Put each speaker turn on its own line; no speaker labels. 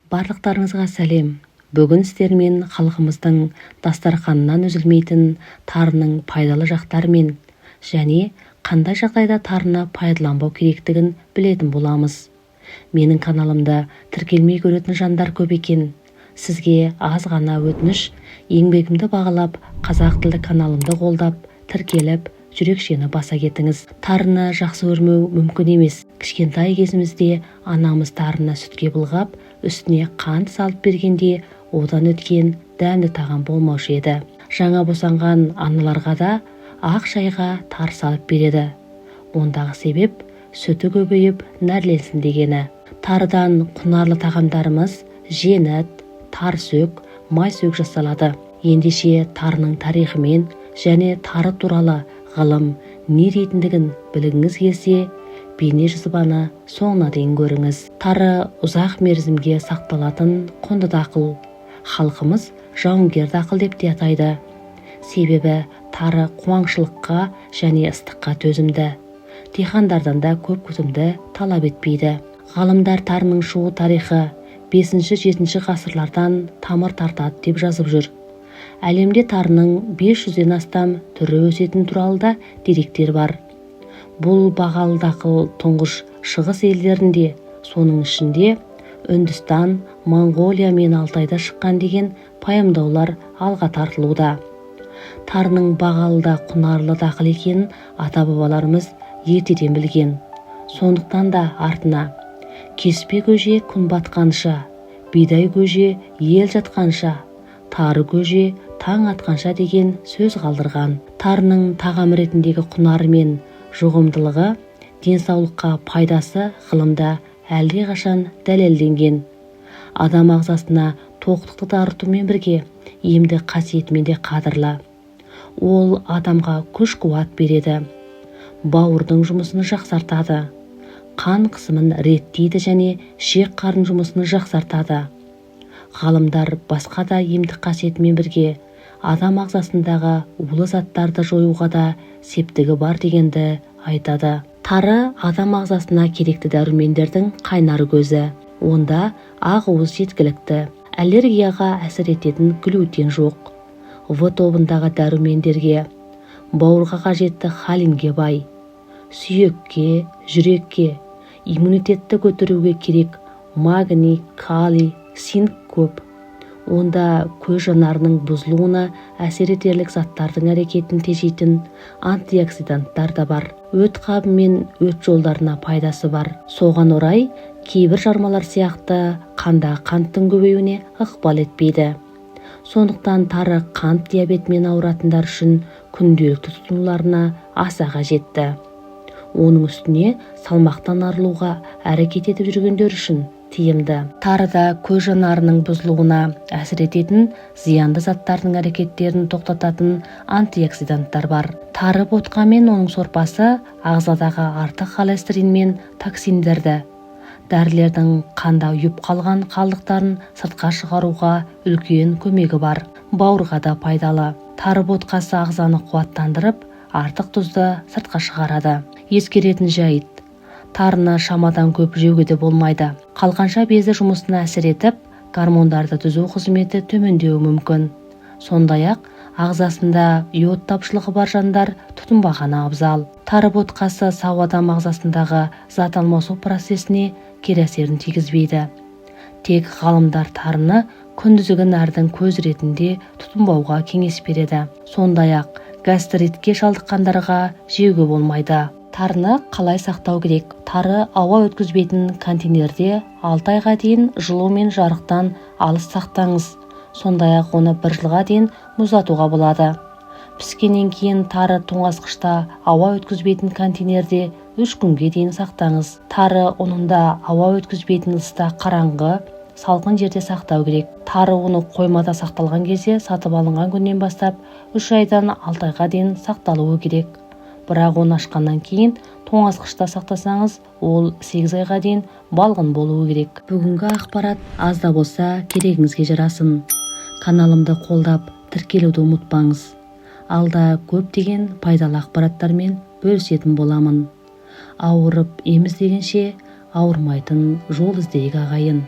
Барлықтарыңызға сәлем! Бүгін сіздермен халқымыздың дастарханынан үзілмейтін тарының пайдалы жақтарымен және қандай жағдайда тарыны пайдаланбау керектігін білетін боламыз. Менің каналымды тіркелмей көретін жандар көп екен. Сізге аз ғана өтініш: еңбегімді бағалап, қазақ тілді каналымды қолдап, тіркеліп, жүрекшені баса кетіңіз. Тарыны жақсы көрмеу мүмкін емес. Кішкентай кезімізде анамыз тарыны сүтке былғап, үстіне қант салып бергенде, одан өткен дәмді тағам болмаушы еді. Жаңа босанған аналарға да ақ шайға тары салып береді. Ондағы себеп сүті көбейіп, нәрленсін дегені. Тарыдан құнарлы тағамдарымыз женіт, тарысөк, майсөк жасалады. Ендеше, тарының тарихымен және тары туралы ғылым не дейтіндігін білгіңіз келсе, бейне жазбаны соңына дейін көріңіз. Тары ұзақ мерзімге сақталатын құнды дақыл. Халқымыз жауынгер дақыл деп те атайды. Себебі тары қуаңшылыққа және ыстыққа төзімді, диқандардан да көп күтімді талап етпейді. Ғалымдар тарының шығу тарихы 5-7 ғасырлардан тамыр тартады деп жазып жүр. Әлемде тарының 500-ден астам түрі өсетіні туралы да деректер бар. Бұл бағалы дақыл тұңғыш шығыс елдерінде, соның ішінде Үндістан, Моңғолия мен Алтайда шыққан деген пайымдаулар алға тартылуда. Тарының бағалы да құнарлы дақыл екенін ата-бабаларымыз ертеден білген. Сондықтан да артына «Кеспе көже күн батқанша, бидай көже ел жатқанша, тары көже таң атқанша» деген сөз қалдырған. Тарының тағам ретіндегі құнары мен жұғымдылығы, денсаулыққа пайдасы ғылымда әлдеқашан дәлелденген. Адам ағзасына тоқтықты дарытумен бірге емдік қасиетімен де қадірлі. Ол адамға күш-қуат береді, бауырдың жұмысын жақсартады, қан қысымын реттейді және ішек-қарын жұмысын жақсартады. Ғалымдар басқа да емдік қасиетімен бірге адам ағзасындағы улы заттарды жоюға да септігі бар дегенді айтады. Тары адам ағзасына керекті дәрумендердің қайнар көзі. Онда ақуыз жеткілікті, аллергияға әсер ететін глютен жоқ, В тобындағы дәрумендерге, бауырға қажетті холинге бай, сүйекке, жүрекке, иммунитетті көтеруге керек магний, калий, цинк көп. Онда көз жанарының бұзылуына әсер етерлік заттардың әрекетін тежейтін антиоксиданттар да бар. Өт қабы мен өт жолдарына пайдасы бар. Соған орай кейбір жармалар сияқты қандағы қанттың көбеюіне ықпал етпейді. Сондықтан тары қант диабетімен ауыратындар үшін күнделікті тұтынуларына аса қажетті. Оның үстіне салмақтан арылуға әрекет етіп жүргендер үшін тиімді. Тарыда көз жанарының бұзылуына әсер ететін зиянды заттардың әрекеттерін тоқтататын антиоксиданттар бар. Тары ботқа мен оның сорпасы ағзадағы артық холестерин мен токсиндерді, дәрілердің қанда ұйып қалған қалдықтарын сыртқа шығаруға үлкен көмегі бар. Бауырға да пайдалы. Тары ботқасы ағзаны қуаттандырып, артық тұзды сыртқа шығарады. Ескеретін жайт: тарыны шамадан көп жеуге де болмайды. Қалқанша безі жұмысына әсер етіп, гормондарды түзу қызметі төмендеуі мүмкін. Сондай-ақ ағзасында йод тапшылығы бар жандар тұтынбағаны абзал. Тары ботқасы сау адам ағзасындағы зат алмасу процесіне кері әсерін тигізбейді. Тек ғалымдар тарыны күндізгі нәрдің көзі ретінде тұтынбауға кеңес береді. Сондай-ақ гастритке шалдыққандарға жеуге болмайды. Тарыны қалай сақтау керек? Тары ауа өткізбейтін контейнерде 6 айға дейін жылу мен жарықтан алыс сақтаңыз. Сондай-ақ оны бір жылға дейін мұздатуға болады. Піскеннен кейін тары тоңазытқышта, ауа өткізбейтін контейнерде 3 күнге дейін сақтаңыз. Тары ұнында ауа өткізбейтін ыдыста, қараңғы, салқын жерде сақтау керек. Тары ұны қоймада сақталған кезде сатып алынған күннен бастап 3 айдан 6 айға дейін сақталуы керек. Бірақ оны ашқаннан кейін тоңазытқышта сақтасаңыз, ол 8 айға дейін балғын болуы керек. Бүгінгі ақпарат аз да болса керегіңізге жарасын. Каналымды қолдап, тіркелуді ұмытпаңыз. Алда көптеген пайдалы ақпараттармен бөлісетін боламын. Ауырып ем іздегенше, ауырмайтын жол іздейік, ағайын.